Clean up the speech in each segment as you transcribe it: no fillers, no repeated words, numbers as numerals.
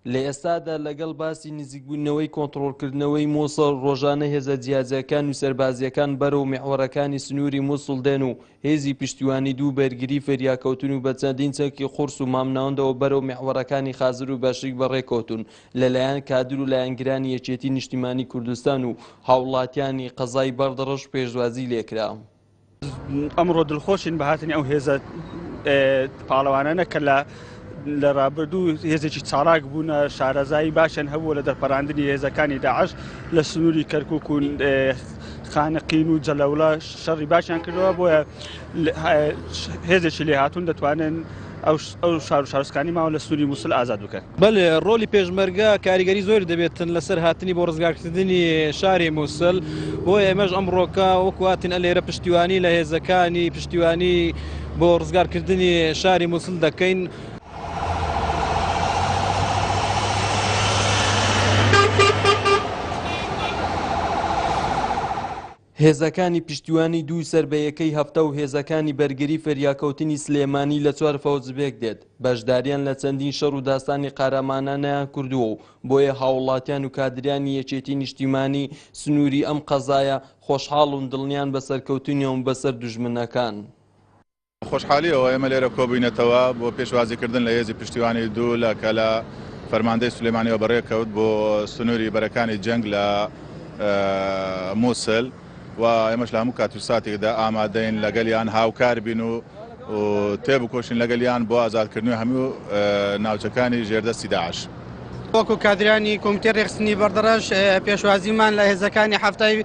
لە ئێستادا لەگەڵ باسی نزیکبوونەوەی کۆنتڕۆڵکردنەوەی موسڵ، ڕۆژانە هێزە جیاجیاکان و سەربازییەکان بەرەو میحوەرەکانی سنووری موسڵ دێن و هێزی پشتیوانی دوو بەرگری فریاکەوتن و بە چەندین چەکی قورس و مامناوەندەوە بەرەو میحوەرەکانی خازر و بەشریک بەڕێکەوتوون لەلایەن کادر و لایەنگرانی یەکێتی نیشتیمانی کوردستان و هاوڵاتیانی قەزای بەردەڕەش پێشوازی لێکرا. ئەمڕۆ دڵخۆشین بە هاتنی ئەو هێزە پاڵەوانانە کە لە لە رابردوو هێزێکی چالاک بوونە شارەزایی باشیان هەبووە لە دەرپەراندنی هێزەکانی داعش لە سنووری کەرکک و خانەقین و جەلەوڵە شەڕی باشیان کردەوە بۆیە هێزێکی لێهاتوون دەتوانن ئەو شار و شارۆچکانی ماوە لە سنووری مووسل ئازاد بکەن. بەلێ ڕۆلی پێشمەرگە کاریگەری زۆری دەبێتن لەسەر هاتنی بۆ ڕزگارکردنی شاری موسل بۆیە ئێمەش ئەمڕۆکە وەکو هاتین ئەلێرە پشتیوانی لە هێزەکانی پشتیوانی بۆ ڕزگارکردنی شاری موسل دەکەین. هێزەکانی پشتیوانی دوو سەر بە یەکەی 70 و هێزەکانی بەرگری فریاکەوتنی سلێمانی لە چوار فەوج پێکدێت، بەشداریان لە چەندین شەڕ و داستانی قارەمانانەیان کردووە و بۆیە هاوڵاتیان و کادریانی یەکێتی نیشتیمانی سنووری ئەم قەزایە خۆشحاڵ و دڵنیان بە سەرکەوتنیان بەسەر دوژمنەکان. خۆشحالیەوە ئێمە لێرە کۆبووینەتەوە بۆ پێشوازیکردن لە هێزی پشتیوانی دوو لە کە لە فەرماندەی سولەیمانیەوە بەڕێکەوت بۆ سنووری بەرەکانی جەنگ لە موسل و ئێمەش لە هەموو کات و ساتێکدا ئامادەین لەگەلیان هاوکار بین و تێبکۆشین لەگەلیان بۆ ئازادکردنی هەموو ناوچەکانی ژێردەستی داعش. وەکو کادرانی کۆمیتەی ڕێکخستنی بەردەڕەش پێشوازیمان لە هێزەکانی حەفتای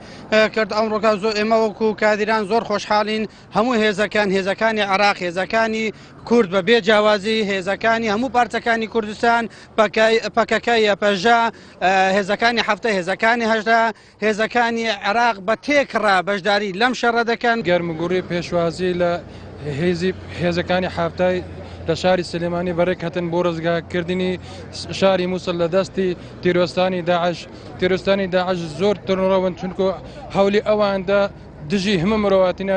کرد ئەمڕۆکە زۆر ئێمە وەکو کادیران زۆر خۆشحاڵین هەموو هێزەکان، هێزەکانی عێراق، هێزەکانی کورد بە بێ جیاوازی، هێزەکانی هەموو پارچەکانی کوردستان، پەکەکە، یەپەژە، هێزەکانی 70، هێزەکانی 80، هێزەکانی عێراق بە تێکڕا بەشداری لەم شەڕە دەکەن. گەرموگوڕی پێشوازی لە هێزی هێزەکانی حەفتای لە شاری سلێمانی بەڕێکهتن بۆ ڕزگارکردنی شاری موسڵ لە دەستی تیرۆستانی داعش. تیرۆستانی داعش زۆر توندڕەون چونکو هەولی ئەواندا دژی همە مرۆواتینە.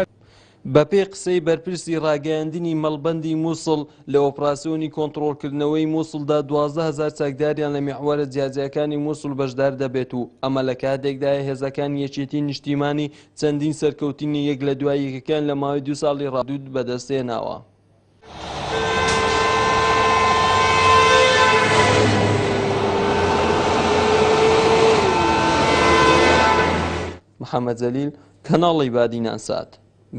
بەپێی قسەی بەرپرسی ڕاگەیاندنی مەڵبەندی موسڵ، لە ئۆپراسیۆنی کۆنتڕۆڵکردنەوەی موسڵدا 12 هەزار چەکداریان لە میحوەرە جیاجیاکانی موسڵ بەشدار دەبێت و ئەمە لە کاتێکدایە هێزەکانی یەکێتی نیشتیمانی چەندین سەرکەوتنی یەک لە دوای یەکەکان لە ماوەی دوو ساڵی ڕابردوو بەدەستهێناوە. محەمەد جەلیل، کەناڵی بادینان سات.